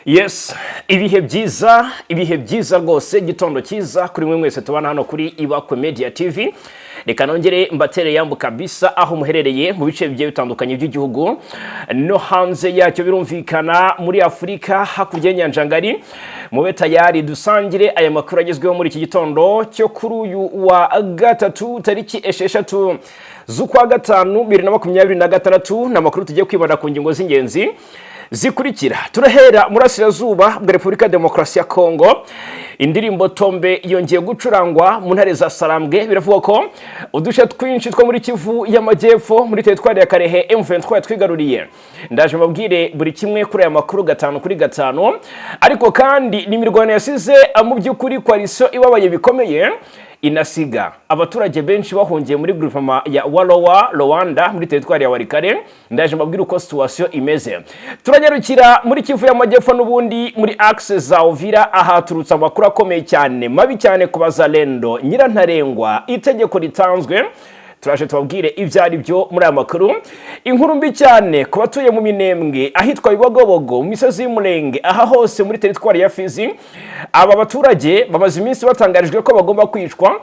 Yes, ibihe byiza, ibihe byiza rwose, igitondo cyiza kuri mwe mwese tubana hano kuri Ibakwe Media TV. Reka nongere mbatere yambu kabisa aho muherereye mu bice bigiye bitandukanye by'igihugu no hanze yacyo, birumvikana muri Afurika hakurya y'inyanja ngari. Mube tayari dusangire aya makuru agezweho muri iki gitondo cyo kuri uyu wa gatatu, tariki 6 z'ukwa gatanu 2026. Ni amakuru tugiye kwibanda ku ngingo z'ingenzi zikurikira. Turahera murasirazuba bwa Repubulika ya Demokarasi ya Kongo. Indirimbo Tombe yongeye gucurangwa mu ntare za Sarambwe. Biravugwa ko uduce twinshi two muri Kivu y'Amajyepfo, muri teritwari ya Karehe, M23 yatwigaruriye. Ndaje mbabwire buri kimwe kuri aya makuru gatanu kuri gatanu. Ariko kandi ni imirwano yasize mu by'ukuri coalition ibabaye bikomeye, inasiga abaturage benshi bahungiye muri groupement ya Walowa Rwanda muri teritwari ya Walikale. Ndaje mbabwire uko situation imeze. Turanyarukira muri Kivu y'Amajyepfo n'ubundi, muri axe za Uvira, ahaturutse amakuru akomeye cyane, mabi cyane ku Bazalendo. Nyirantarengwa, itegeko ritanzwe, turaje tubabwire ibyo ari byo muri aya makuru. Inkuru mbi cyane ku batuye mu Minembwe, ahitwa Bibogobogo, mu misozi y'Umurenge, aha hose muri teritwari ya Fizi. Aba baturage bamaze iminsi batangarijwe ko bagomba kwicwa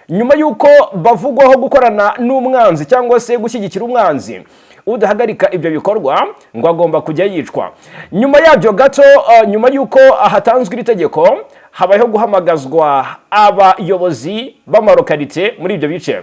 nyuma y'uko bavugwaho gukorana n'umwanzi cyangwa se gushyigikira umwanzi. Udahagarika ibyo bikorwa ngo agomba kujya yicwa. Nyuma yabyo gato, nyuma y'uko hatanzwe iri tegeko, habayeho guhamagazwa abayobozi b'amalocalité muri ibyo bice.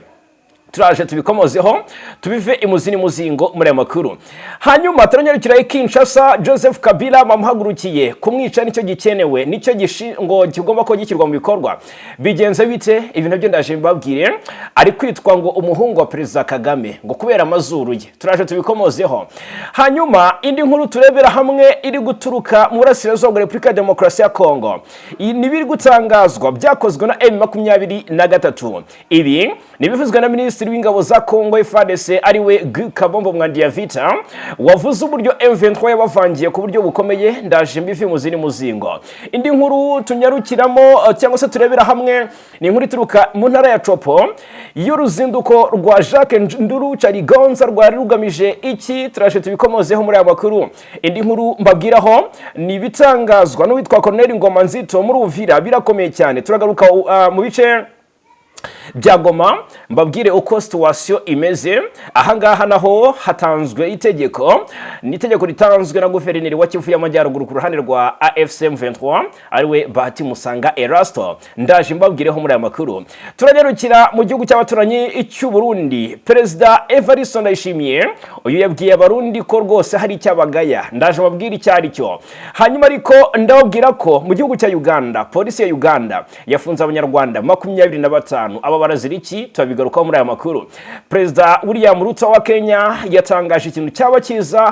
Turaje tubikomozeho, tubive imuzi n'umuzingo muri aya makuru. Hanyuma turanyarukira i Kinshasa. Joseph Kabila bamuhagurukiye kumwica, nicyo gikenewe, nicyo ngo kigomba ko gishyirwa mu bikorwa. Bigenze bite? Ibi nabyo ndaje mbabwire. Ari kwitwa ngo umuhungu wa Perezida Kagame ngo kubera amazuru ye. Turaje tubikomozeho. Hanyuma indi nkuru turebera hamwe iri guturuka mu burasirazuba bwa Repubulika ya Demokarasi ya Kongo, ni ibiri gutangazwa byakozwe na M23. Ibi ni ibivuzwe na Minisitiri w'Ingabo za Kongo FARDC, ariwe Guy Kabombo Muadiamvita, wavuze uburyo M23 yabavangiye ku buryo bukomeye. Ndaje mbivi muzi muzingo. Indi nkuru tunyarukiramo cyangwa se turebera hamwe ni inkuru ituruka mu ntara ya Tshopo y'uruzinduko rwa Jacques Nduru Kyaligonza rwari rugamije iki? Turaje tubikomozeho muri aya makuru. Indi nkuru mbabwiraho ni ibitangazwa n'uwitwa Colonel Ngoma Nzito muri Uvira, birakomeye cyane. Turagaruka mu bice bya Goma, mbabwire uko situation imeze ahangaha. Naho hatanzwe itegeko, ni itegeko ritanzwe na guverineri wa Kivu y'Amajyaruguru ku ruhande rwa AFC M23, ariwe Bahati Musanga Erasto. Ndaje mbabwireho muri aya makuru. Turanyarukira mu gihugu cy'abaturanyi cy'u Burundi. Perezida Evariste Ndayishimiye uyu yabwiye Abarundi ko rwose hari icyabagaya. Ndaje mbabwire icyo ari cyo. Hanyuma ariko ndababwira ko mu gihugu cya Uganda, polisi ya Uganda yafunze Abanyarwanda 25. Aba barazira iki? Turabigarukaho muri aya makuru. Perezida William Ruto wa Kenya yatangaje ikintu cyaba cyiza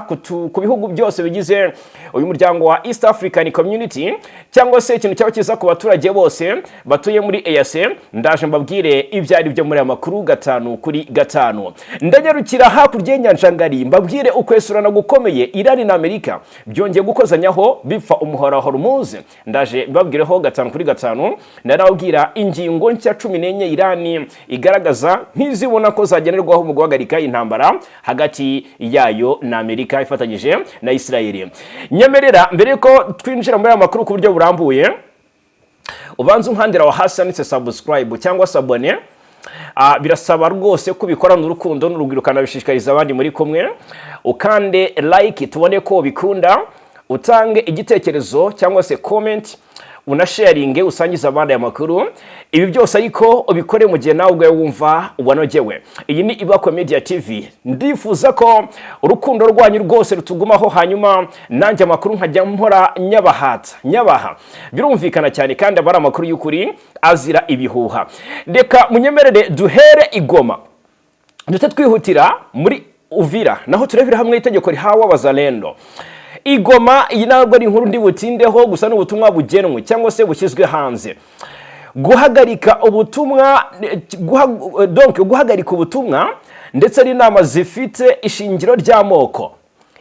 ku bihugu byose bigize uyu muryango wa East African Community, cyangwa se ikintu cyaba cyiza ku baturage bose batuye muri EAC. Ndaje mbabwire ibyo ari byo muri aya makuru gatanu kuri gatanu. Ndanyarukira hakurya y'inyanja ngari, mbabwire ukwesurana gukomeye Irani na Amerika byongeye gukozanyaho bipfa umuhora wa Hormuz. Ndaje mbabwireho gatanu kuri gatanu. Ndanababwira ingingo nshya 14 Irani igaragaza nk'izibona ko zagenerwaho mu guhagarika intambara hagati yayo na Amerika ifatanyije na Israel. Nyemerera mbere yuko twinjira muri aya makuru ku buryo burambuye, ubanza unkandira aho hasi handitse subscribe cyangwa s'abonner. Birasaba rwose ko ubikorana urukundo n'urugwiro, ukanabishishikariza abandi muri kumwe. Ukande like tubone ko ubikunda, utange igitekerezo cyangwa se comment, unasharinge, usangize abandi aya makuru. Ibi byose ariko ubikore mu gihe nawe ubwawe wumva wanogewe. Iyi ni Ibakwe Media TV. Ndifuza ko urukundo rwanyu rwose rutugumaho, hanyuma nanjye amakuru nkajya mpora nyabahata, nyabaha. Birumvikana cyane, kandi aba ari amakuru y'ukuri azira ibihuha. Reka munyemerere duhere i Goma, ndetse twihutira muri Uvira, naho turebera hamwe itegeko rihawe Abazalendo i Goma. Iyi ntabwo ari inkuru ndi butindeho, gusa ni ubutumwa bugenwe cyangwa se bushyizwe hanze. Guhagarika ubutumwa, donc guhagarika ubutumwa ndetse n'inama zifite ishingiro ry'amoko,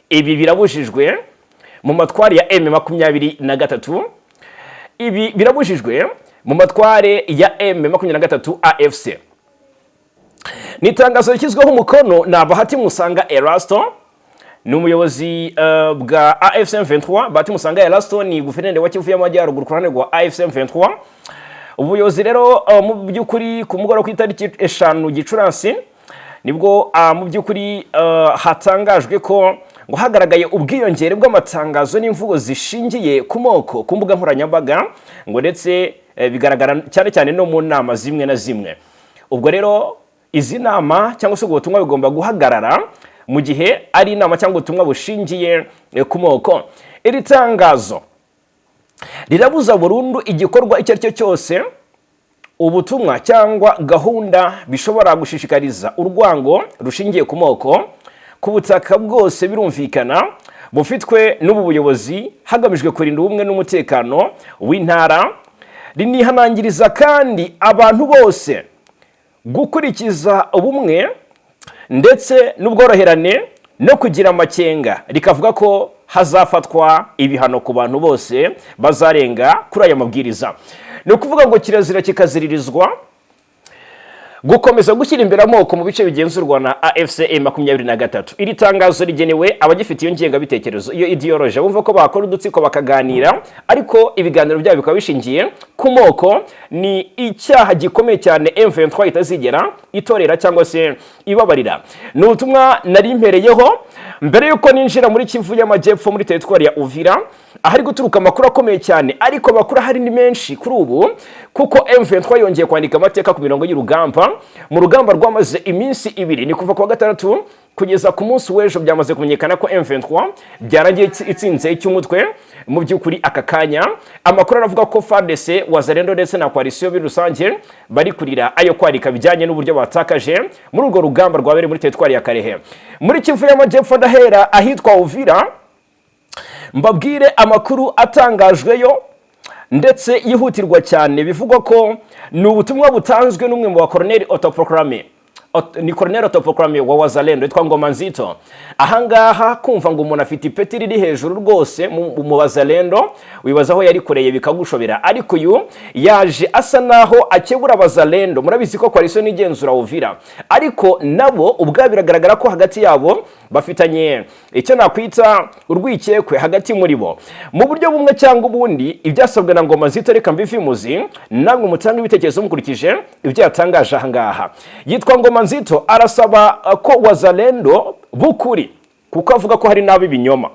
ibi birabujijwe mu matware ya M23. Ibi birabujijwe mu matware ya M23 AFC. Ni itangazo rishyizweho umukono na Bahati Musanga Erasto. Ni umuyobozi bwa AFC M23, Bahati Musanga Erasto ni guverineri wa Kivu y'Amajyaruguru ku ruhande rwa AFC M23. Ubuyobozi rero mu by'ukuri ku mugoroba ku itariki 5 Gicurasi nibwo mu by'ukuri hatangajwe ko ngo hagaragaye ubwiyongere bw'amatangazo n'imvugo zishingiye ku moko ku mbuga nkoranyambaga, ngo ndetse bigaragara cyane cyane no mu nama zimwe na zimwe. Ubwo rero izi nama cyangwa se ubwo butumwa bigomba guhagarara mu gihe ari inama cyangwa ubutumwa bushingiye ku moko. Iri tangazo rirabuza burundu igikorwa icyo ari cyo cyose, ubutumwa cyangwa gahunda bishobora gushishikariza urwango rushingiye ku moko ku butaka bwose, birumvikana bufitwe n'ubu buyobozi, hagamijwe kurinda ubumwe n'umutekano w'intara. Rinihanangiriza kandi abantu bose gukurikiza ubumwe ndetse n'ubworoherane no kugira amakenga, rikavuga ko hazafatwa ibihano ku bantu bose bazarenga kuri aya mabwiriza. Ni ukuvuga ngo kirazira kikaziririzwa gukomeza gushyira imbere amoko mu bice bigenzurwa na AFC M23. Iri tangazo rigenewe abagifite iyo ngengabitekerezo, iyo ideology, bumva ko bakora udutsiko bakaganira, ariko ibiganiro byabo bikaba bishingiye ku moko. Ni icyaha gikomeye cyane M23 itazigera itorera cyangwa se ibabarira. Ni ubutumwa nari mpereyeho mbere y'uko ninjira muri Kivu y'Amajyepfo, muri teritwari ya Uvira, ahari guturuka amakuru akomeye cyane. Ariko amakuru ahari ni menshi kuri ubu, kuko M23 yongeye kwandika amateka ku mirongo y'urugamba, mu rugamba rwamaze iminsi 2, ni kuva ku wa gatandatu kugeza ku munsi w'ejo. Byamaze kumenyekana ko M23 byarangiye itsinze icy'umutwe. Mu by'ukuri aka kanya amakuru aravuga ko FARDC, Wazalendo ndetse na coalition muri rusange bari kurira ayo kwarika bijyanye n'uburyo batakaje muri urwo rugamba rwabereye muri teritwari ya Kalehe, muri Kivu y'Amajyepfo. Ndahera ahitwa Uvira, mbabwire amakuru atangajweyo ndetse yihutirwa cyane. Bivugwa ko ni ubutumwa butanzwe n'umwe mu bakoroneri autoproclamé, ni koroneri autoproclamé wa Wazalendo witwa Ngoma Nzito. Ahangaha kumva ngo umuntu afite ipeti riri hejuru rwose mu Wazalendo, wibaza aho yarikoreye bikagushobera. Ariko uyu yaje asa naho akebura Abazalendo. Murabizi ko coalition igenzura Uvira, ariko nabo ubwabo biragaragara ko hagati yabo bafitanye icyo nakwita urwikekwe hagati muri bo mu buryo bumwe cyangwa ubundi. Ibyasabwe na Ngoma Nzito, reka mbivimuzi, namwe mutange ibitekerezo mukurikije ibyo yatangaje ahangaha. Yitwa Ngoma Nzito, arasaba ko Wazalendo b'ukuri, kuko avuga ko hari n'ab'ibinyoma,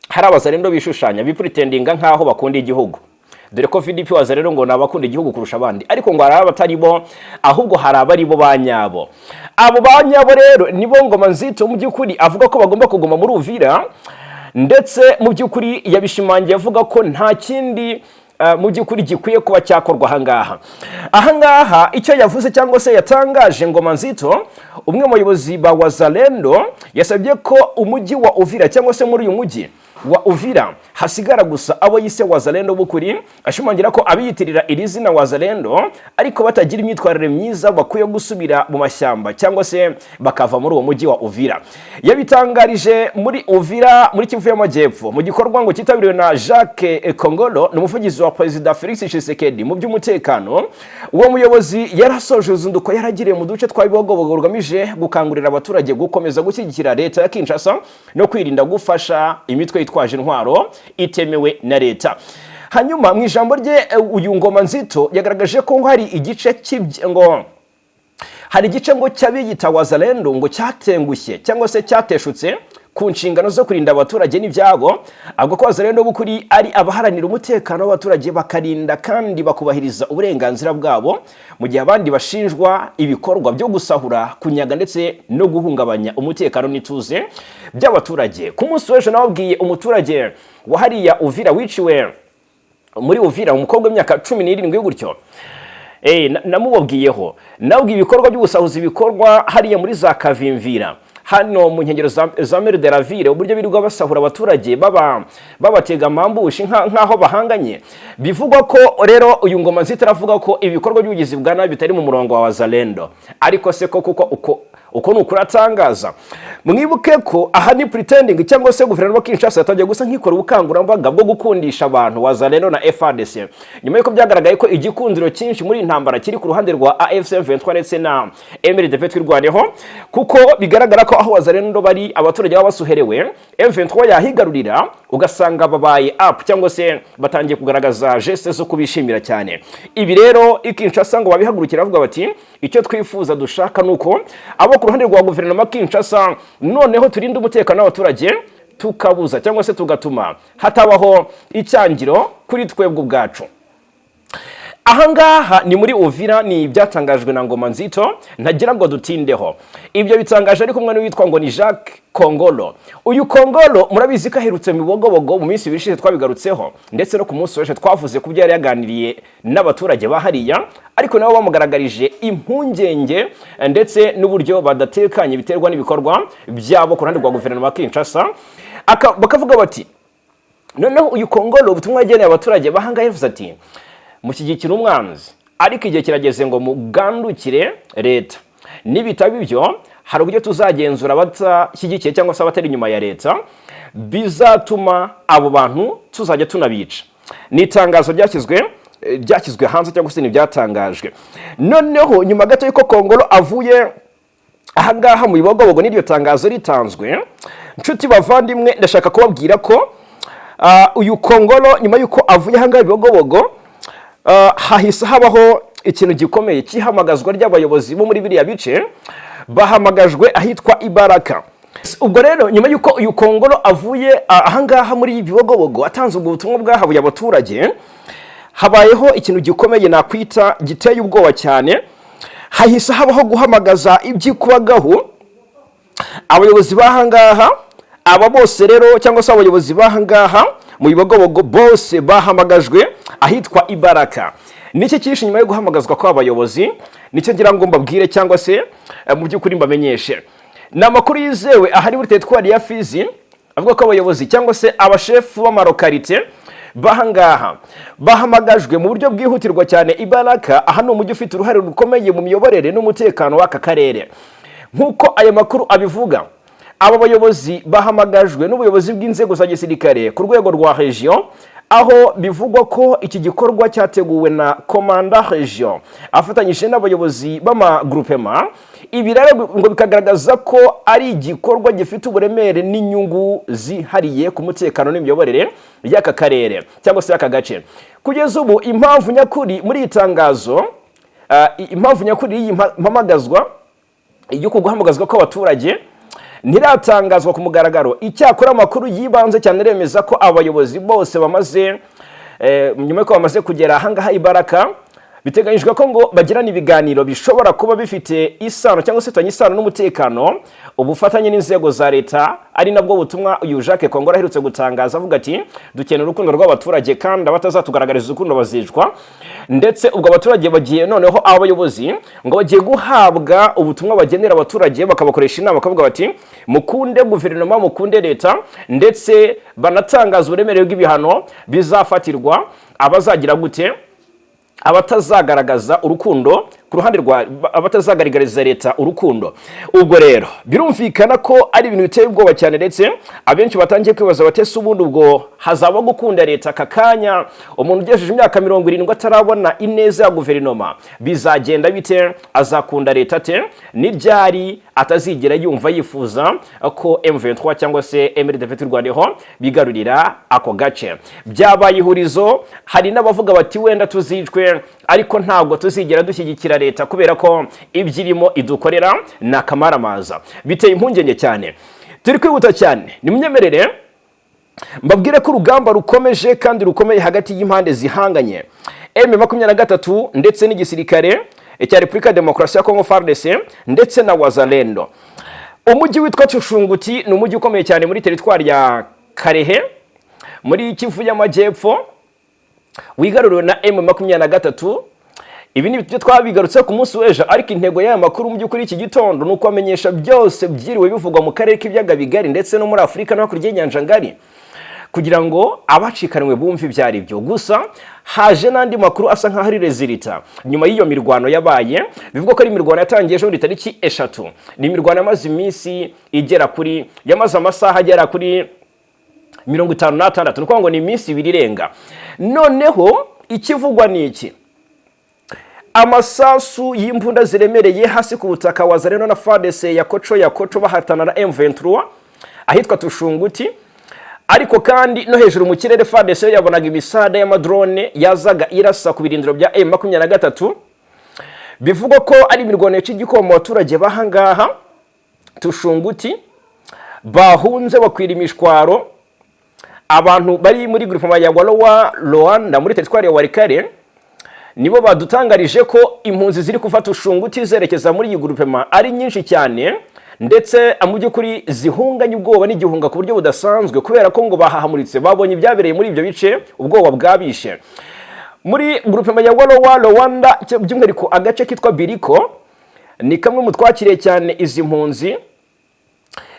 hari Abazalendo bishushanya, bipretendinga nk'aho bakunda igihugu, dore ko VDP Wazalendo ngo ni abakunda igihugu kurusha abandi, ariko ngo hari abatari bo, ahubwo hari abari bo ba nyabo. Abo ba nyabo rero nibo Ngoma Nzito mu by'ukuri avuga ko bagomba kuguma muri Uvira, ndetse mu by'ukuri yabishimangiye avuga ko nta kindi mu by'ukuri gikwiye kuba cyakorwa ahangaha. Ahangaha icyo yavuze cyangwa se yatangaje Ngoma Nzito, umwe mu bayobozi ba Wazalendo, yasabye ko umujyi wa Uvira, cyangwa se muri uyu mujyi wa Uvira, hasigara gusa abo yise Wazalendo b'ukuri, ashimangira ko abiyitirira iri zina Wazalendo ariko batagira imyitwarire myiza bakwiye gusubira mu mashyamba cyangwa se bakava muri uwo mujyi wa Uvira. Yabitangarije muri Uvira, muri Kivu y'Amajyepfo, mu gikorwa ngo cyitabiriwe na Jacques Kongolo, ni umuvugizi wa Perezida Felix Tshisekedi mu by'umutekano. Uwo muyobozi yarasoje uruzinduko yaragiriye mu duce twa Bibogobogo rugamije gukangurira abaturage gukomeza gushyigikira leta ya Kinshasa no kwirinda gufasha imitwe yitwaje intwaro itemewe na leta. Hanyuma mu ijambo rye, uyu Ngoma Nzito yagaragaje ko hari igice ngo hari igice ngo cy'abiyita Wazalendo ngo cyatengushye cyangwa se cyateshutse ku nshingano zo kurinda abaturage n'ibyabo. Avuga ko Wazalendo b'ukuri ari abaharanira umutekano w'abaturage, bakarinda kandi bakubahiriza uburenganzira bwabo, mu gihe abandi bashinjwa ibikorwa byo gusahura, kunyaga ndetse no guhungabanya umutekano n'ituze by'abaturage. Ku munsi w'ejo nababwiye umuturage wa hariya Uvira wiciwe muri Uvira, umukobwa w'imyaka 17 gutyo. Namubabwiyeho, nabwiye ibikorwa by'ubusahuzi bikorwa hariya muri za Kavimvira, hano mu nkengero za Mur de la Ville, uburyo birirwa basahura abaturage, baba babatega amambushi nk'aho bahanganye. Bivugwa ko rero uyu Ngoma Nzito aravuga ko ibikorwa by'ubugizi bwa nabi bitari mu murongo wa Wazalendo. Ariko se ko kuko uko Uko ni ukuri atangaza. Mwibuke ko aha ni pretending, cyangwa se guverinoma Kinshasa yatangiye gusa nk'ikora ubukangurambaga bwo gukundisha abantu Wazalendo na FARDC, nyuma y'uko byagaragaye ko igikundiro cyinshi muri iyi ntambara kiri ku ruhande rwa AFC M23 ndetse na MRDP Twirwaneho, kuko bigaragara ko aho Wazalendo bari abaturage baba basuherewe, M23 yahigarurira ugasanga babaye up, cyangwa se batangiye kugaragaza geste zo kubishimira cyane. Ibi rero i Kinshasa ngo babihagurukira, bavuga bati: "Icyo twifuza, dushaka nuko abo ku ruhande rwa guverinoma Kinshasa noneho turinde umutekano w'abaturage, tukabuza cyangwa se tugatuma hatabaho icyangiro kuri twebwe ubwacu." Ahangaha ni muri Uvira, ni ibyatangajwe na Ngoma Nzito. Ntagira ngo dutindeho, ibyo bitangaje ari kumwe n'uwitwa ngo ni Jacques Kongolo. Uyu Kongolo murabizi ko aherutse mu Bibogobogo mu minsi 2 ishize, twabigarutseho, ndetse no ku munsi w'ejo twavuze ku byo yari yaganiriye n'abaturage ba hariya, ariko nabo bamugaragarije impungenge ndetse n'uburyo badatekanye biterwa n'ibikorwa byabo ku ruhande rwa guverinoma ya Kinshasa. Bakavuga bati noneho uyu Kongolo ubutumwa yageneye abaturage bahangaha, yavuze ati: "Mushyigikira umwanzi, ariko igihe kirageze ngo mugandukire leta. Nibitaba ibyo, hari uburyo tuzagenzura abatashyigikiye cyangwa se abatari inyuma ya leta, bizatuma abo bantu tuzajya tunabica." Ni itangazo ryashyizwe hanze, cyangwa se ntibyatangajwe. Noneho nyuma gato y'uko Kongolo avuye ahangaha mu Bibogobogo n'iryo tangazo ritanzwe, nshuti bavandimwe, ndashaka kubabwira ko uyu Kongolo nyuma y'uko avuye ahangaha i Bibogobogo, hahise habaho ikintu gikomeye cy'ihamagazwa ry'abayobozi bo muri biriya bice, bahamagajwe ahitwa Ibaraka. Ubwo rero nyuma y'uko uyu Kongolo avuye ahangaha muri Bibogobogo atanze ubwo butumwa bwahabuye abaturage, habayeho ikintu gikomeye nakwita giteye ubwoba cyane. Hahise habaho guhamagaza ibyikubagahu abayobozi b'ahangaha. Aba bose rero, cyangwa se abayobozi b'ahangaha mu Bibogobogo, bose bahamagajwe ahitwa Ibaraka. Nicyo cyishe nyuma yo guhamagazwa kw'aba bayobozi, nicyo ngira ngo mbabwire, cyangwa se mu by'ukuri mbamenyeshe. Ni amakuru yizewe ahari muri teritwari ya Fizi, avuga ko abayobozi cyangwa se abashefu b'amalocalité bahangaha bahamagajwe mu buryo bwihutirwa cyane Ibaraka. Aha ni umujyi ufite uruhare rukomeye mu miyoborere n'umutekano w'aka karere. Nk'uko aya makuru abivuga, aba bayobozi bahamagajwe n'ubuyobozi bw'inzego za gisirikare ku rwego rwa region, aho bivugwa ko iki gikorwa cyateguwe na commandant region afatanyije n'abayobozi b'amagroupement. Ibi rero ngo bikagaragaza ko ari igikorwa gifite uburemere n'inyungu zihariye ku mutekano n'imiyoborere y'aka karere cyangwa se y'aka gace. Kugeza ubu impamvu nyakuri muri iri tangazo, impamvu nyakuri y'iyi mpamagazwa, y'uko guhamagazwa kw'abaturage, ntiratangazwa ku mugaragaro. Icyakora amakuru yibanze cyane aremeza ko abayobozi bose bamaze nyuma y'uko bamaze kugera ahangaha Ibaraka, biteganyijwe ko ngo bagirana ibiganiro bishobora kuba bifite isano cyangwa se bifitanye isano n'umutekano, ubufatanye n'inzego za leta, ari nabwo butumwa uyu Jacques Kongolo aherutse gutangaza, avuga ati: "Dukeneye urukundo rw'abaturage, kandi abatazatugaragariza urukundo bazicwa." Ndetse ubwo abaturage bagiye, noneho aba bayobozi ngo bagiye guhabwa ubutumwa bagenera abaturage, bakabakoresha inama, bakavuga bati: "Mukunde guverinoma, mukunde leta," ndetse banatangaza uburemere bw'ibihano bizafatirwa abazagira gute, abatazagaragaza urukundo ku ruhande rwa, abatazagaragariza leta urukundo. Ubwo rero birumvikana ko ari ibintu biteye ubwoba cyane, ndetse abenshi batangiye kwibaza bati: "Ese ubundi ubwo hazaba gukunda leta aka kanya, umuntu ugejeje imyaka 70 atarabona ineza ya guverinoma bizagenda bite? Azakunda leta ate? Ni ryari atazigera yumva yifuza ko M23 cyangwa se MRDP Twirwaneho bigarurira ako gace?" Byabaye ihurizo. Hari n'abavuga bati: "Wenda tuzicwe, ariko ntabwo tuzigera dushyigikira leta, kubera ko ibyo irimo idukorera ni akamaramaza." Biteye impungenge cyane. Turi kwihuta cyane, nimunyemerere mbabwire ko urugamba rukomeje kandi rukomeye hagati y'impande zihanganye, M23 ndetse n'igisirikare cya Repubulika ya Demokarasi ya Kongo FARDC ndetse na Wazalendo. Umujyi witwa Cushunguti ni umujyi ukomeye cyane muri teritwari ya Karehe muri Kivu y'Amajyepfo, wigaruriwe na M23. Ibi ni byo twabigarutse ku munsi w'ejo, ariko intego y'aya makuru mu by'ukuri iki gitondo ni ukubamenyesha byose byiriwe bivugwa mu karere k'ibiyaga bigari ndetse no muri Afurika no hakurya y'inyanja ngari. Kugeza ubu ngubu M23 yamaze kwigarurira kugira ngo abacikanwe bumve ibyo ari byo. Gusa haje n'andi makuru asa nk'aho ari résultat nyuma y'iyo mirwano yabaye. Bivugwa ko ari imirwano yatangiye ejo bundi tariki 3. Ni imirwano yamaze iminsi igera kuri, yamaze amasaha agera kuri 56, ni ukuvuga ngo ni iminsi 2 irenga. Noneho ikivugwa ni iki: amasasu y'imbunda ziremereye hasi ku butaka, Wazalendo na FARDC ya koco ya koco bahatana na M23 ahitwa Tushunguti. Ariko kandi no hejuru mu kirere, FARDC yabonaga imisada y'amadrone yazaga irasa ku birindiro bya M23. Bivugwa ko ari imirwano yaca igikoma mu baturage b'ahangaha Tushunguti, bahunze bakwira imishwaro. Abantu bari muri groupement ya Walowa Rwanda muri teritwari ya Walikale nibo badutangarije ko impunzi ziri kuva Tushunguti zerekeza muri iyi groupement ari nyinshi cyane, ndetse mu by'ukuri zihunganye ubwoba n'igihunga ku buryo budasanzwe, kubera ko ngo bahahamuritse, babonye ibyabereye muri ibyo bice, ubwoba bwabishe. Muri groupement ya Walowa Rwanda, by'umwihariko agace kitwa Biriko, ni kamwe mu twakiriye cyane izi mpunzi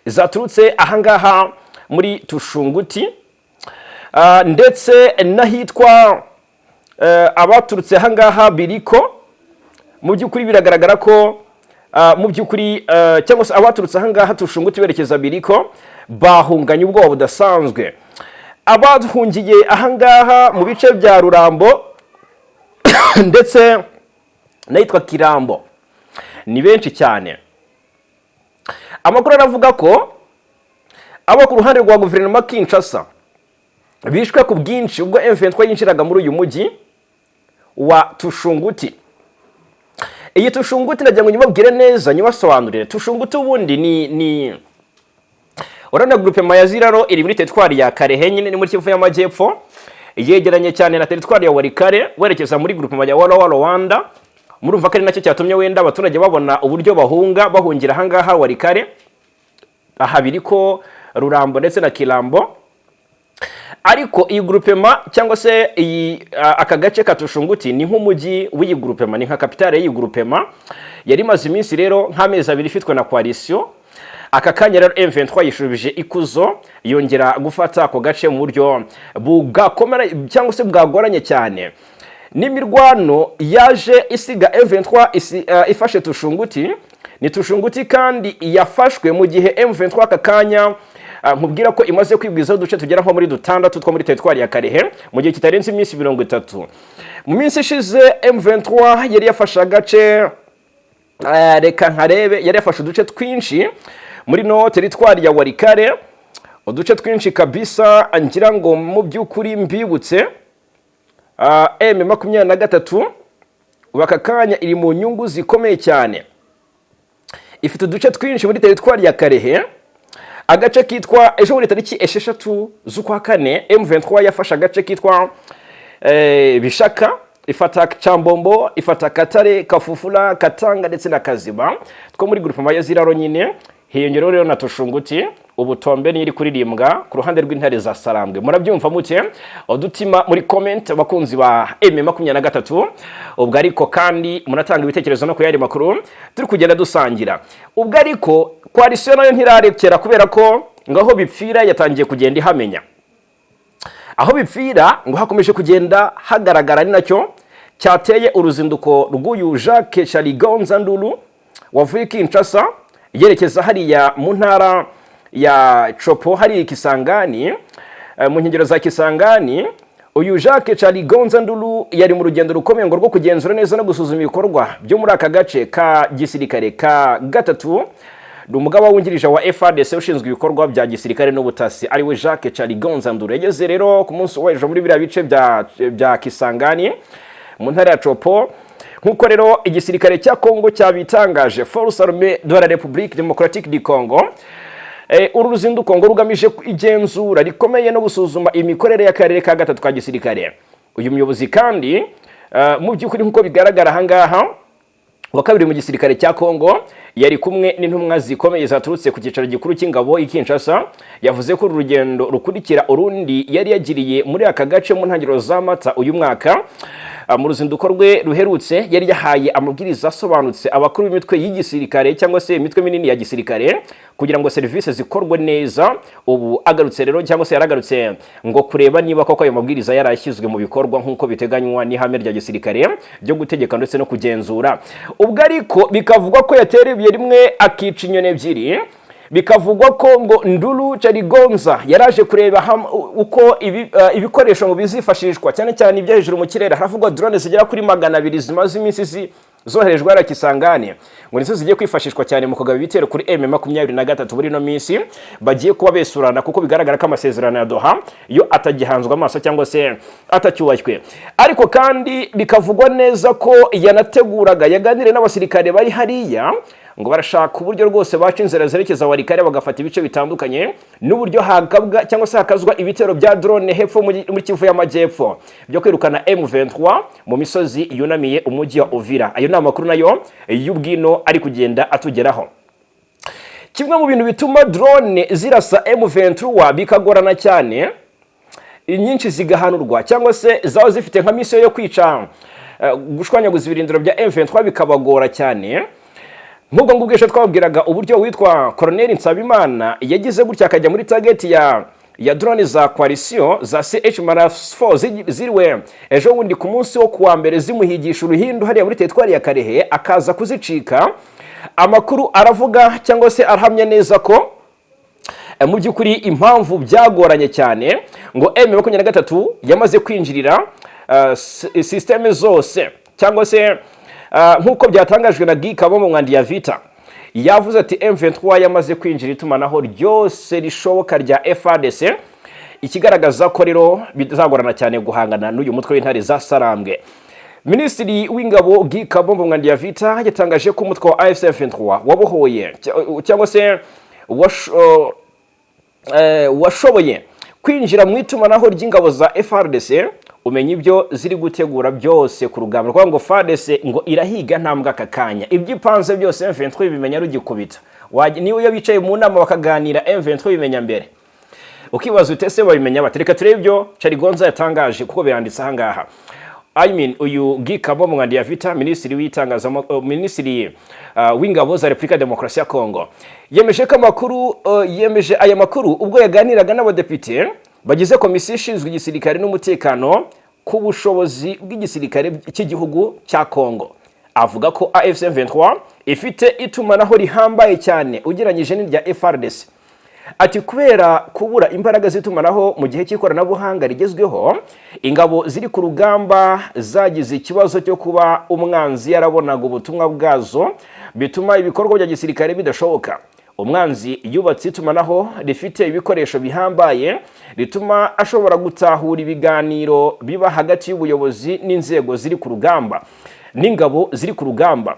zaturutse ahangaha muri Tushunguti, ndetse n'ahitwa abaturutse ahangaha Biriko. Mu by'ukuri biragaragara ko mu by'ukuri cyangwa se abaturutse ahangaha Tushunguti berekeza Biriko bahunganye ubwoba budasanzwe. Abahungiye ahangaha mu bice bya Rurambo ndetse n'ahitwa Kirambo ni benshi cyane. Amakuru aravuga ko abo ku ruhande rwa guverinoma Kinshasa bishwe ku bwinshi ubwo M23 yinjiraga muri uyu mujyi wa Tushunguti. Iyi Tushunguti, nagira ngo nyibabwire neza, nyibasobanurire. Tushunguti ubundi ni urabona groupement ya Ziraro iri muri teritwari ya Kalehe nyine, ni muri Kivu y'Amajyepfo, yegeranye cyane na teritwari ya Walikale werekeza muri groupement ya Walowa Rwanda. Murumva ko ari nacyo cyatumye wenda abaturage babona uburyo bahunga, bahungira ahangaha Walikale, aha Biriko, Rurambo ndetse na Kirambo. Ariko iyi groupement cyangwa se iyi aka gace ka Tushunguti ni nk'umujyi w'iyi groupement, ni nka capitale y'iyi groupement. Yari imaze iminsi rero nk'amezi 2 ifitwe na coalition. Aka kanya rero M23 yishubije ikuzo, yongera gufata ako gace mu buryo bwakomera cyangwa se bwagoranye cyane. N'imirwano yaje isiga M23 ifashe Tushunguti. Ni Tushunguti kandi yafashwe mu gihe M23 aka kanya nkubwira ko imaze kwigwizaho uduce tugera nko muri dutandatu two muri teritwari ya Kalehe mu gihe kitarenze iminsi 30. Mu minsi ishize M23 yari yafashe agace, reka nkarebe, yari yafashe uduce twinshi muri no teritwari ya Walikale, uduce twinshi kabisa. Ngira ngo mu by'ukuri mbibutse, M23 ubu aka kanya iri mu nyungu zikomeye cyane, ifite uduce twinshi muri teritwari ya Kalehe. Agace kitwa, ejo bundi tariki 6 z'ukwa kane, M23 yafashe agace kitwa Bishaka, ifata Cyambombo, ifata Katare, Kafufula, Katanga ndetse na Kaziba two muri groupement ya Ziraro nyine. Hiyongeraho rero na Tushunguti. Ubutombe niyo iri kuririmbwa ku ruhande rw'intare za Sarambwe. Murabyumva mute? Udutima muri comment, abakunzi ba M23. Ubwo ariko kandi munatanga ibitekerezo no ku yandi makuru turi kugenda dusangira. Ubwo ariko coalition nayo ntirarekera, kubera ko ngaho bipfira yatangiye kugenda ihamenya. Aho bipfira ngo hakomeje kugenda hagaragara, ni nacyo cyateye uruzinduko rw'uyu Jacques Chaligonza Ndulu wavuye Kinshasa yerekeza hariya mu ntara ya Tshopo, hariya Kisangani, mu nkengero za Kisangani. Uyu Jacques Chaligonza Ndulu yari mu rugendo rukomeye ngo rwo kugenzura neza no gusuzuma ibikorwa byo muri aka gace ka gisirikare ka gatatu. Ni umugaba wungirije wa FARDC ushinzwe ibikorwa bya gisirikare n'ubutasi, ariwe Jacques Chaligonza Ndulu. Yageze rero ku munsi w'ejo muri biriya bice bya Kisangani mu ntara ya Tshopo, nk'uko rero igisirikare cya Congo cyabitangaje, Force Armée de la République Démocratique du Congo. Uru ruzinduko ngo rugamije igenzura rikomeye no gusuzuma imikorere y'akarere ka gatatu ka gisirikare. Uyu muyobozi kandi mu by'ukuri, nk'uko bigaragara ahangaha, wa kabiri mu gisirikare cya Congo, yari kumwe n'intumwa zikomeye zaturutse ku cyicaro gikuru cy'ingabo i Kinshasa. Yavuze ko uru rugendo rukurikira urundi yari yagiriye muri aka gace mu ntangiriro za Mata uyu mwaka. Mu ruzinduko rwe ruherutse yari yahaye amabwiriza asobanutse abakuru b'imitwe y'igisirikare cyangwa se imitwe minini ya gisirikare kugira ngo serivisi zikorwe neza. Ubu agarutse rero, cyangwa se yaragarutse ngo kureba niba koko ayo mabwiriza yarashyizwe mu bikorwa nk'uko biteganywa n'ihame rya gisirikare ryo gutegeka ndetse no kugenzura. Ubwo ariko bikavugwa ko yatera ibuye rimwe akica inyoni ebyiri. Bikavugwa ko ngo Ndulu Kyaligonza yaraje kureba uko ibikoresho ngo bizifashishwa, cyane cyane ibyo hejuru mu kirere. Haravugwa drone zigera kuri 200 zimaze iminsi zoherejwe hariya Kisangani, ngo nizo zigiye kwifashishwa cyane mu kugaba ibitero kuri M23 muri ino minsi bagiye kuba besurana, kuko bigaragara ko amasezerano ya Doha yo atagihanzwe amaso cyangwa se atacyubashywe. Ariko kandi bikavugwa neza ko yanateguraga, yaganiriye n'abasirikare bari hariya, ngo barashaka uburyo rwose baca inzira zerekeza Walikale bagafata ibice bitandukanye, n'uburyo hagabwa cyangwa se hakazwa ibitero bya drone hepfo muri Kivu y'Amajyepfo byo kwirukana M23 mu misozi yunamiye umujyi wa Uvira. Ayo ni amakuru nayo y'ubwino ari kugenda atugeraho. Kimwe mu bintu bituma drone zirasa M23 bikagorana cyane, inyinshi zigahanurwa cyangwa se zaba zifite nka mission yo kwica, gushwanyaguza ibirindiro bya M23 bikabagora cyane, nk'ubwo ngubwo ejo twababwiraga uburyo witwa Colonel Nsabimana yagize gutya akajya muri target ya drone za coalition za CH-4 ziriwe ejo bundi ku munsi wo kuwa mbere zimuhigisha uruhindu hariya muri teritwari ya Kalehe, akaza kuzicika. Amakuru aravuga cyangwa se arahamya neza ko mu by'ukuri impamvu byagoranye cyane, ngo M23 yamaze kwinjirira système zose, cyangwa se nk'uko byatangajwe na Guy Kabombo Muadiamvita, yavuze ati M23 yamaze kwinjira itumanaho ryose rishoboka rya FARDC, ikigaragaza ko rero bizagorana cyane guhangana n'uyu mutwe w'intare za Sarambwe. Minisitiri w'Ingabo Guy Kabombo Muadiamvita yatangaje ko umutwe wa AFC M23 wabohoye cyangwa se washoboye kwinjira mu itumanaho ry'ingabo za FARDC, umenya ibyo ziri gutegura byose ku rugamba rwa ngo FARDC ngo irahiga ntambwe aka kanya, ibyo ipanze byose M23 bimenya rugikubita. Niba iyo bicaye mu nama bakaganira, M23 bimenya mbere. Ukibaza ute se babimenya bate? Reka turebe ibyo Kyaligonza yatangaje kuko biranditse aha ngaha. I mean, uyu Guy Kabombo Muadiamvita, minisitiri w'itangazamakuru, minisitiri w'ingabo za Repubulika ya Demokarasi ya Kongo, yemeje ko amakuru yemeje aya makuru ubwo yaganiraga n'abadepite bagize komisiyo ishinzwe igisirikare n'umutekano ku bushobozi bw'igisirikare cy'igihugu cya Kongo. Avuga ko AFC M23 ifite itumanaho rihambaye cyane ugereranyije n'irya FARDC. Ati kubera kubura imbaraga z'itumanaho mu gihe cy'ikoranabuhanga rigezweho, ingabo ziri ku rugamba zagize ikibazo cyo kuba umwanzi yarabonaga ubutumwa bwazo, bituma ibikorwa bya gisirikare bidashoboka. Umwanzi yubatse itumanaho rifite ibikoresho bihambaye rituma ashobora gutahura ibiganiro biba hagati y'ubuyobozi n'inzego ziri ku rugamba n'ingabo ziri ku rugamba.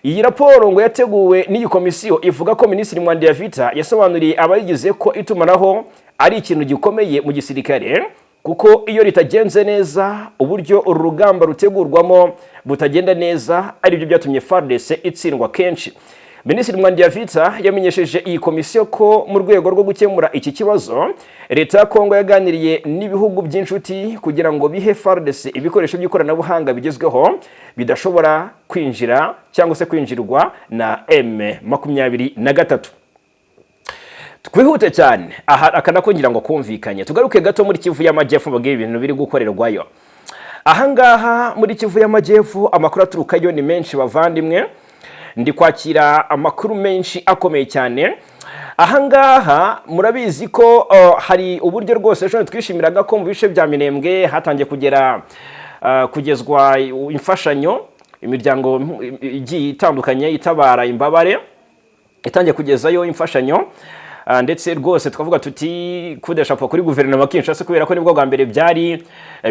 Iyi raporo ngo yateguwe n'iyi komisiyo ivuga ko Minisitiri Muadiamvita yasobanuriye abayigize ko itumanaho ari ikintu gikomeye mu gisirikare, kuko iyo ritagenze neza uburyo uru rugamba rutegurwamo butagenda neza, aribyo byatumye FARDC itsindwa kenshi. Minisitiri Muadiamvita yamenyesheje iyi komisiyo ko mu rwego rwo gukemura iki kibazo, leta ya Kongo yaganiriye n'ibihugu by'inshuti kugira ngo bihe FARDC ibikoresho by'ikoranabuhanga bigezweho bidashobora kwinjira cyangwa se kwinjirwa na M23. Twihute cyane aha, aka nako ngira ngo kumvikanye. Tugaruke gato muri Kivu y'Amajyepfo, mbabwire ibintu biri gukorerwayo ahangaha muri Kivu y'Amajyepfo. Amakuru aturukayo ni menshi, bavandimwe. Ndi kwakira amakuru menshi akomeye cyane ahangaha. Murabizi ko hari uburyo rwose ejo twishimiraga ko mu bice bya Minembwe hatangiye kugera kugezwa imfashanyo. Imiryango igiye itandukanye itabara imbabare itangiye kugezayo imfashanyo. Ndetse rwose twavuga tuti kudeshapo kuri guverinoma Kinshasa, kubera ko nibwo bwa mbere byari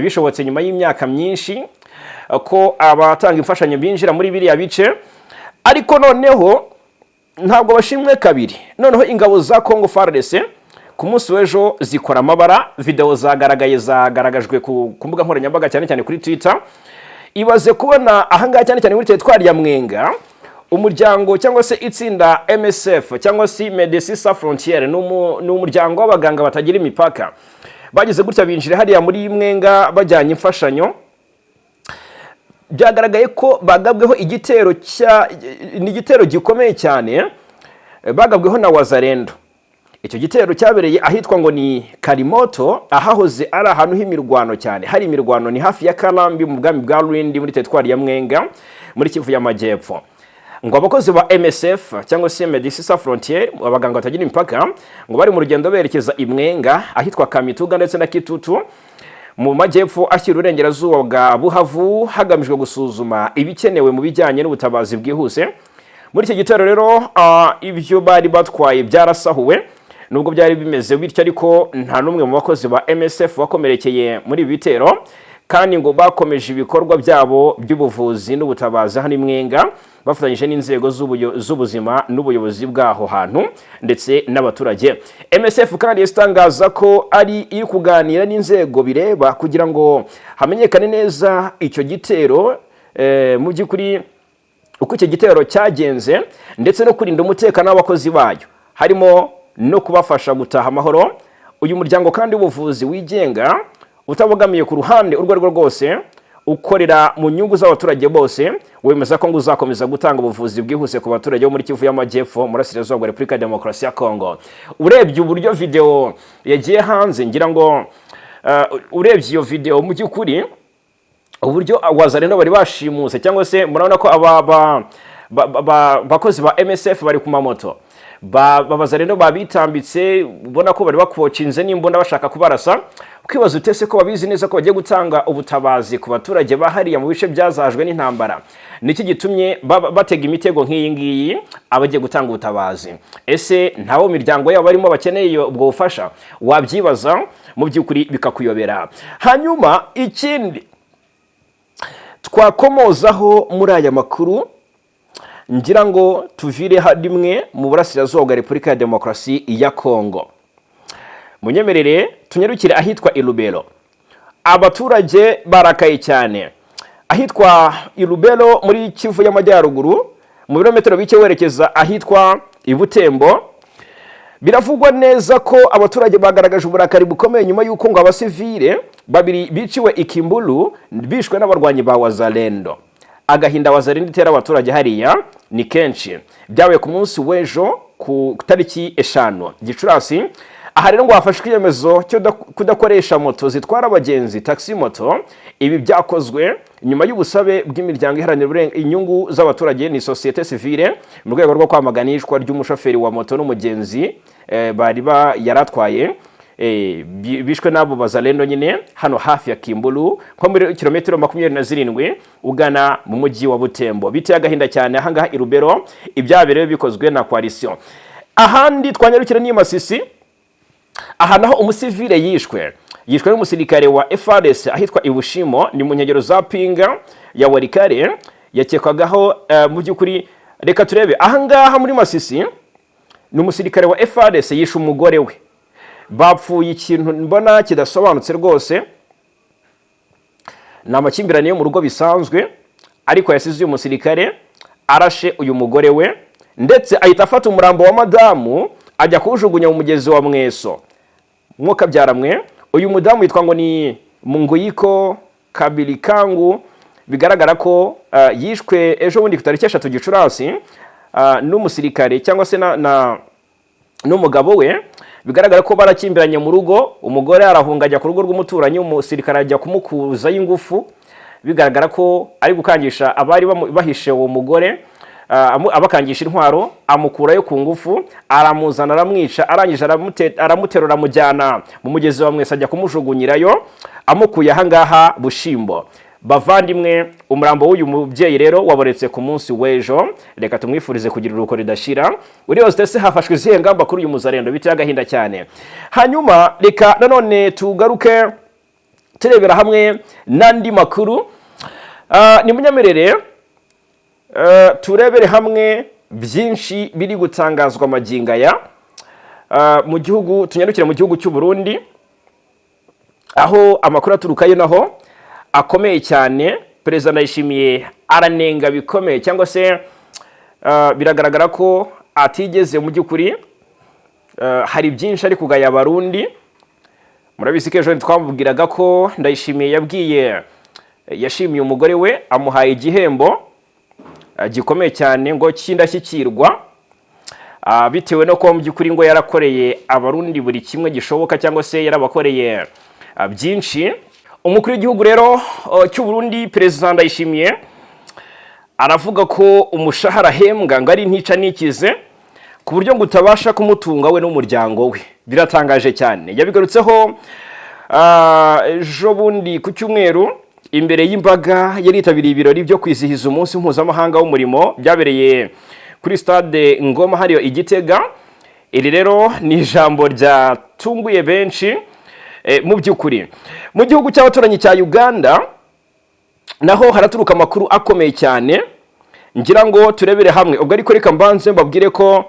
bishobotse nyuma y'imyaka myinshi ko abatanga imfashanyo binjira muri biriya bice. Ariko noneho ntabwo bashimwe kabiri. Noneho ingabo za Congo FARDC ku munsi w'ejo zikora amabara. Video zagaragaye, zagaragajwe ku mbuga nkoranyambaga, cyane cyane kuri Twitter. Ibaze kubona ahangaha, cyane cyane muri teritwari ya Mwenga, umuryango cyangwa se itsinda MSF cyangwa se Médecins Sans Frontières, ni umuryango w'abaganga batagira imipaka, bagize gutya binjira hariya muri Mwenga bajyanye imfashanyo. Byagaragaye ko bagabweho igitero cya, ni igitero gikomeye cyane bagabweho na Wazalendo. Icyo gitero cyabereye ahitwa ngo ni Karimoto, ahahoze ari ahantu h'imirwano cyane, hari imirwano, ni hafi ya Karambi mu bwami bwa Rwindi, muri teritwari ya Mwenga, muri Kivu y'Amajyepfo. Ngo abakozi ba MSF cyangwa se Médecins Sans Frontières, abaganga batagira imipaka, ngo bari mu rugendo berekeza i Mwenga ahitwa Kamituga ndetse na Kitutu mu majyepfo ashyira uburengerazuba bwa Buhavu, hagamijwe gusuzuma ibikenewe mu bijyanye n'ubutabazi bwihuse. Muri icyo gitero rero, ibyo bari batwaye byarasahuwe. Nubwo byari bimeze bityo ariko, nta n'umwe mu bakozi ba MSF wakomerekeye muri ibi bitero, kandi ngo bakomeje ibikorwa byabo by'ubuvuzi n'ubutabazi hano i Mwenga, bafatanyije n'inzego z'ubuzima n'ubuyobozi bw'aho hantu ndetse n'abaturage. MSF kandi itangaza ko ari iri kuganira n'inzego bireba kugira ngo hamenyekane neza icyo gitero, mu by'ukuri uko icyo gitero cyagenze, ndetse no kurinda umutekano w'abakozi bayo, harimo no kubafasha gutaha amahoro. Uyu muryango kandi w'ubuvuzi wigenga, utabogamiye ku ruhande urwo ari rwo rwose, ukorera mu nyungu z'abaturage bose, wemeza ko ngo uzakomeza gutanga ubuvuzi bwihuse ku baturage bo muri Kivu y'Amajyepfo, mu Burasirazuba bwa Repubulika ya Demokarasi ya Kongo. Urebye uburyo video yagiye hanze, ngira ngo urebye iyo video, mu by'ukuri uburyo Wazalendo bari bashimuse, cyangwa se murabona ko aba bakozi ba MSF bari ku mamoto, Abazalendo babitambitse, ubona ko bari bakocinze n'imbunda bashaka kubarasa. Ukibaza utese ko babizi neza ko bagiye gutanga ubutabazi ku baturage bahariya mu bice byazahajwe n'intambara, niki gitumye batega imitego nk'iyi ngiyi abagiye gutanga ubutabazi? Ese ntabo miryango yabo barimo bakeneye ubwo bufasha? Wabyibaza mu by'ukuri bikakuyobera. Hanyuma ikindi twakomozaho muri aya makuru, ngira ngo tuvire rimwe mu burasirazuba bwa Repubulika ya Demokarasi ya Kongo, munyemerere tunyarukire ahitwa i Lubero. Abaturage barakaye cyane ahitwa i Lubero muri Kivu y'Amajyaruguru, mu birometero bike werekeza ahitwa i Butembo. Biravugwa neza ko abaturage bagaragaje uburakari bukomeye nyuma y'uko ngo abasivile babiri biciwe i Kimbulu, bishwe n'abarwanyi ba Wazalendo. Agahinda Wazalendo itera abaturage hariya ni kenshi. Byabaye ku munsi w'ejo ku tariki 5 Gicurasi. Aha rero ngo hafashwe icyemezo cyo kudakoresha moto zitwara abagenzi, taxi moto. Ibi byakozwe nyuma y'ubusabe bw'imiryango iharanira inyungu z'abaturage, ni société civile, mu rwego rwo kwamagana iyicwa ry'umushoferi wa moto n'umugenzi bari ba yaratwaye, bishwe n'abo Bazalendo nyine hano hafi ya Kimbulu, nko muri kilometero 27 ugana mu mujyi wa Butembo. Biteye agahinda cyane ahangaha i Lubero, ibyaberewe bikozwe na coalition. Ahandi twanyarukira ni i Masisi. Aha naho umusivile yishwe n'umusirikare wa FARDC ahitwa i Bushimo, ni mu nkengero za Pinga ya Walikale. Yakekwagaho mu by'ukuri, reka turebe ahangaha muri Masisi, ni umusirikare wa FARDC yishe umugore we, bapfuye ikintu mbona kidasobanutse rwose. Ni amakimbirane yo mu rugo bisanzwe, ariko yasize uyu musirikare arashe uyu mugore we, ndetse ahita afata umurambo wa madamu ajya kuwujugunya mu mugezi wa Mweso. Mwuka byaramwe, uyu mudamu yitwa ngo ni Munguyiko Kabilikangu. Bigaragara ko yishwe ejo bundi ku tariki 3 Gicurasi n'umusirikare cyangwa se n'umugabo we. Bigaragara ko barakimbiranye mu rugo, umugore arahunga ajya ku rugo rw'umuturanyi, umusirikare ajya kumukuzayo ingufu. Bigaragara ko ari gukangisha abari bahishe uwo mugore, abakangisha intwaro, amukurayo ku ngufu, aramuzana, aramwica, arangije aramuterura, amujyana mu mugezi wa Mwese, ajya kumujugunyirayo amukuye ahangaha Bushimbo. Bavandimwe, umurambo w'uyu mubyeyi rero wabonetse ku munsi w'ejo. Reka tumwifurize kugira iruhuko ridashira. Uri yose se hafashwe izihe ngamba kuri uyu muzarendo? Biteye agahinda cyane. Hanyuma reka nanone tugaruke turebera hamwe n'andi makuru. Ni munyemerere turebere hamwe byinshi biri gutangazwa magingo aya mu gihugu. Tunyarukire mu gihugu cy'u Burundi, aho amakuru aturukayo naho akomeye cyane. Perezida Ndayishimiye aranenga bikomeye, cyangwa se biragaragara ko atigeze, mu by'ukuri hari byinshi ari kugaya Abarundi. Murabizi ko ejo twamubwiraga ko Ndayishimiye yabwiye Yashimiye umugore we, amuhaye igihembo gikomeye cyane ngo cy'indashyikirwa, bitewe no kuba mu by'ukuri ngo yarakoreye Abarundi buri kimwe gishoboka, cyangwa se yarabakoreye byinshi. Umukuru w'igihugu rero cy'u Burundi, Perezida Ndayishimiye, aravuga ko umushahara ahembwa ngo ari ntica nikize, ku buryo ngo utabasha kumutunga we n'umuryango we. Biratangaje cyane. Yabigarutseho ejo bundi ku cyumweru imbere y'imbaga yari yitabiriye ibirori byo kwizihiza Umunsi Mpuzamahanga w'Umurimo, byabereye kuri Stade Ngoma hariyo i Gitega. Iri rero ni ijambo ryatunguye benshi. Mu by'ukuri, mu gihugu cy'abaturanyi cya Uganda naho haraturuka amakuru akomeye cyane ngira ngo turebere hamwe. Ubwo ariko reka mbanze mbabwire ko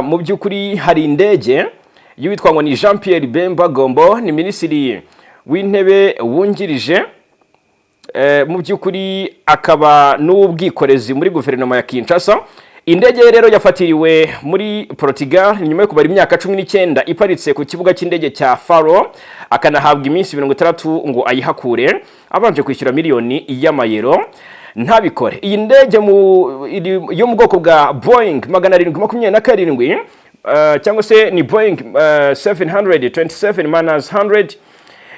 mu by'ukuri hari indege y'uwitwa ngo ni Jean Pierre Bemba Gombo, ni Minisitiri w'Intebe wungirije, mu by'ukuri akaba n'uw'ubwikorezi muri guverinoma ya Kinshasa. Indege ye rero yafatiriwe muri Portugal nyuma yo kumara imyaka 19 iparitse ku kibuga cy'indege cya Faro, akanahabwa iminsi 60 ngo ayihakure abanje kwishyura miliyoni y'amayero, ntabikore. Iyi ndege yo mu bwoko bwa Boeing 727, cyangwa se ni Boeing 727 minus 100,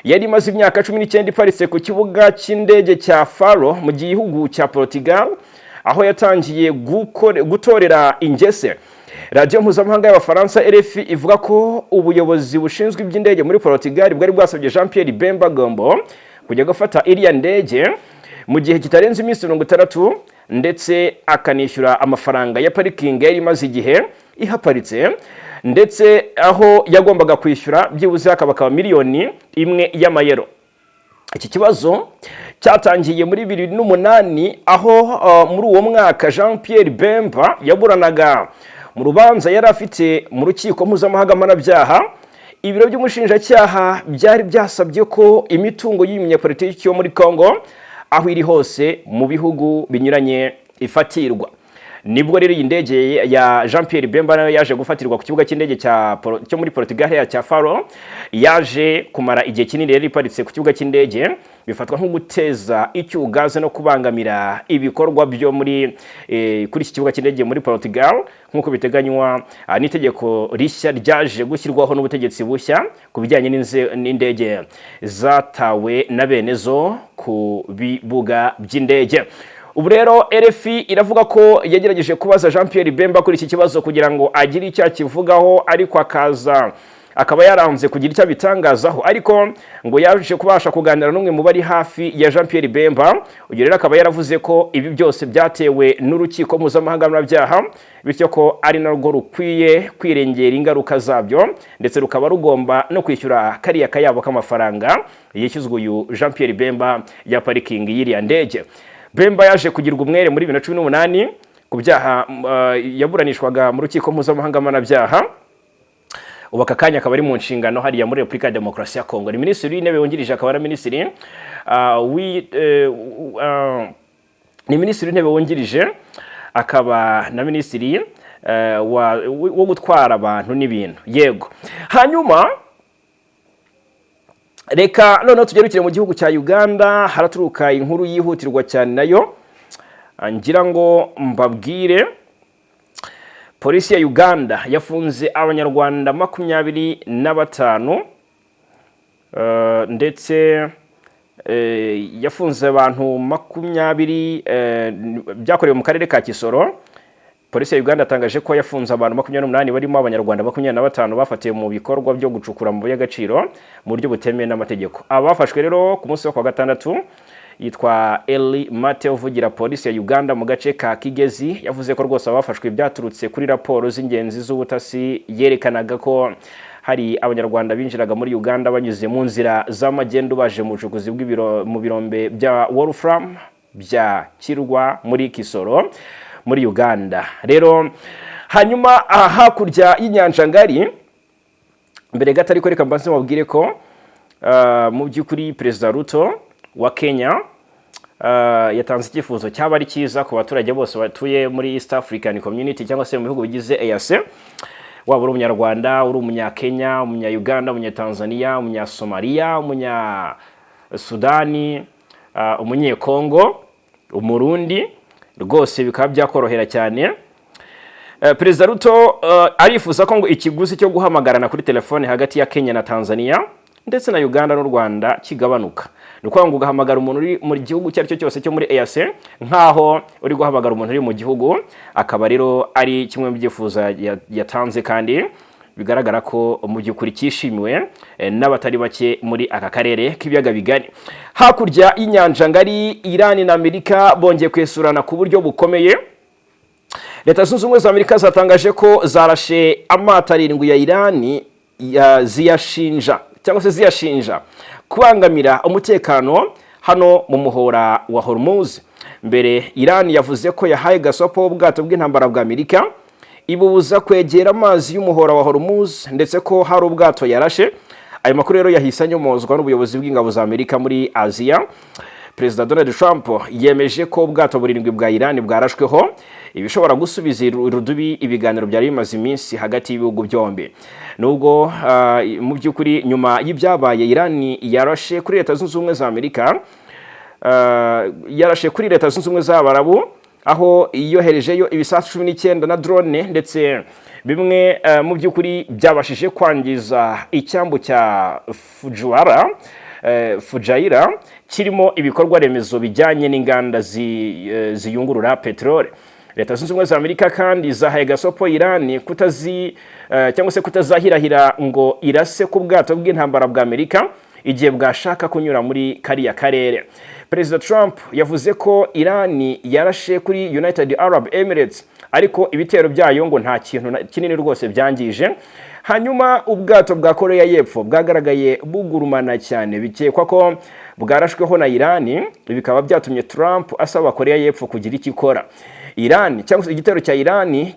yari imaze imyaka 19 iparitse ku kibuga cy'indege cya Faro mu gihugu cya Portugal, aho yatangiye gutorera ingese. Radiyo mpuzamahanga y'Abafaransa RFI ivuga ko ubuyobozi bushinzwe iby'indege muri Portugal bwari bwasabye Jean Pierre Bemba Gombo kujya gufata iriya ndege mu gihe kitarenze iminsi 60, ndetse akanishyura amafaranga ya parikingi yari imaze igihe ihaparitse, ndetse aho yagombaga kwishyura byibuze hakaba miliyoni 1 y'amayero. Iki kibazo cyatangiye muri 2008, aho muri uwo mwaka Jean Pierre Bemba yaburanaga mu rubanza yari afite mu Rukiko Mpuzamahanga Mpanabyaha. Ibiro by'umushinjacyaha byari byasabye ko imitungo y'uyu munyapolitiki wo muri Congo, aho iri hose mu bihugu binyuranye, ifatirwa. Nibwo rero iyi ndege ya Jean Pierre Bemba nayo yaje gufatirwa ku kibuga cy'indege cyo muri Portugal cya Faro. Yaje kumara igihe kinini rero iparitse ku kibuga cy'indege, bifatwa nko guteza icyugaze no kubangamira ibikorwa byo muri kuri iki kibuga cy'indege muri Portugal, nk'uko biteganywa n'itegeko rishya ryaje gushyirwaho n'ubutegetsi bushya ku bijyanye n'indege zatawe na bene zo ku bibuga by'indege. Ubu rero RFI iravuga ko yagerageje kubaza Jean Pierre Bemba kuri iki kibazo kugira ngo agire icyo akivugaho, ariko akaza akaba yaranze kugira icyo abitangazaho. Ariko ngo yaje kubasha kuganira n'umwe mu bari hafi ya Jean Pierre Bemba. Uyu rero akaba yaravuze ko ibi byose byatewe n'Urukiko Mpuzamahanga Mpanabyaha, bityo ko ari narwo rukwiye kwirengera ingaruka zabyo, ndetse rukaba rugomba no kwishyura kariya kayabo k'amafaranga yishyuzwa uyu Jean Pierre Bemba ya parikingi y'iriya ndege. Bemba yaje kugirwa umwere muri 2018 ku byaha yaburanishwaga mu Rukiko Mpuzamahanga Mpanabyaha. Ubu aka kanya akaba ari mu nshingano hariya muri Repubulika ya Demokarasi ya Kongo. Ni Minisitiri w'Intebe wungirije, akaba na minisitiri ni Minisitiri w'Intebe wungirije, akaba na Minisitiri wo gutwara abantu n'ibintu. Yego, hanyuma reka noneho tugerukire mu gihugu cya Uganda. Haraturuka inkuru yihutirwa cyane nayo ngira ngo mbabwire. Polisi ya Uganda yafunze Abanyarwanda 25, ndetse yafunze abantu 20, byakorewe mu karere ka Kisoro. Polisi ya Uganda yatangaje ko yafunze abantu 28, barimo Abanyarwanda 25, bafatiwe mu bikorwa byo gucukura amabuye y'agaciro mu buryo butemewe n'amategeko. Aba bafashwe rero ku munsi wo kwa gatandatu. Yitwa Eli Mate, uvugira polisi ya Uganda mu gace ka Kigezi, yavuze ko rwose abafashwe byaturutse kuri raporo z'ingenzi z'ubutasi yerekanaga ko hari Abanyarwanda binjiraga muri Uganda banyuze mu nzira z'amagendu, baje mu bucukuzi bw'ibiro mu birombe bya Wolfram bya Kirwa muri Kisoro muri Uganda. Rero hanyuma aha hakurya y'inyanja ngari, mbere gato ariko reka mbanze mubwire ko mu by'ukuri Perezida Ruto wa Kenya yatanze icyifuzo cyaba ari cyiza ku baturage bose batuye muri East African Community, cyangwa se mu bihugu bigize EAC. Waba uri Umunyarwanda, uri Umunyakenya, Umunya-Uganda, Umunyatanzania, Umunyasomaliya, Umunyasudani, Umunyekongo, Umurundi, rwose bikaba byakorohera cyane. Perezida Ruto arifuza ko ngo ikiguzi cyo guhamagarana kuri telefone hagati ya Kenya na Tanzania ndetse na Uganda n'u Rwanda kigabanuka. Ni ukuvuga ngo ugahamagara umuntu uri mu gihugu icyo ari cyo cyose cyo muri EAC nk'aho uri guhamagara umuntu uri mu gihugu. Akaba rero ari kimwe mu byifuzo yatanze kandi bigaragara ko mu by'ukuri cyishimiwe n'abatari bake muri aka karere k'ibiyaga bigari. Hakurya y'inyanja ngari, Iran na Amerika bongeye kwesurana ku buryo bukomeye. Leta Zunze Ubumwe za Amerika zatangaje ko zarashe amato arindwi ya Irani ziyashinja cyangwa se ziyashinja kubangamira umutekano hano mu muhora wa Hormuz. Mbere Irani yavuze ko yahaye gasopo ubwato bw'intambara bwa Amerika, ibubuza kwegera amazi y'umuhora wa Hormuz, ndetse ko hari ubwato yarashe. Ayo makuru rero yahise anyomozwa n'ubuyobozi bw'ingabo za Amerika muri Aziya. Perezida Donald Trump yemeje ko ubwato burindwi bwa Iran bwarashweho, ibishobora gusubiza irudubi ibiganiro byari bimaze iminsi hagati y'ibihugu byombi. Nubwo mu by'ukuri nyuma y'ibyabaye Iran yarashe kuri Leta Zunze Ubumwe za Amerika, yarashe kuri Leta Zunze Ubumwe z'Abarabu, aho yoherejeyo ibisasu 19 na drone, ndetse bimwe mu by'ukuri byabashije kwangiza icyambu cya Fujuara, Fujairah, kirimo ibikorwa remezo bijyanye n'inganda ziyungurura peteroli. Leta Zunze Ubumwe za Amerika kandi zahaye gasopo Iran kutazi cyangwa se kutazahirahira ngo irase ku bwato bw'intambara bwa Amerika igihe bwashaka kunyura muri kariya karere. Perezida Trump yavuze ko Iran yarashe kuri United Arab Emirates, ariko ibitero byayo ngo nta kintu kinini rwose byangije. Hanyuma ubwato bwa Korea y'Epfo bwagaragaye bugurumana cyane, bikekwa ko bwarashweho na Iran, bikaba byatumye Trump asaba Korea y'Epfo kugira icyo ikora. Iran cyangwa se igitero cya Iran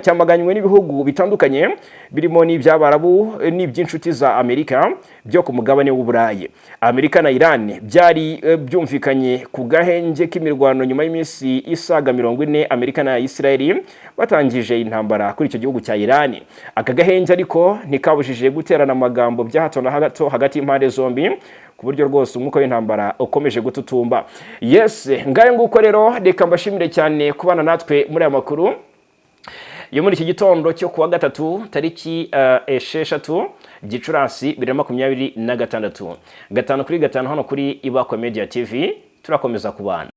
cyamaganywe n'ibihugu bitandukanye, birimo n'iby'Abarabu n'iby'inshuti za Amerika byo ku mugabane w'Uburayi. Amerika na Iran byari byumvikanye ku gahenge k'imirwano nyuma y'iminsi isaga 40 Amerika na Israel batangije intambara kuri icyo gihugu cya Iran. Aka gahenge ariko ntikabujije guterana amagambo bya hato na hato hagati y'impande zombi, ku buryo rwose umwuka w'intambara ukomeje gututumba. Yes, ngayo nguko rero, reka mbashimire cyane kubana natwe muri aya makuru yo muri iki gitondo cyo kuwa gatatu, tariki 6 Gicurasi 2026. 5 kuri 5 hano kuri Ibakwe Media TV, turakomeza kubana.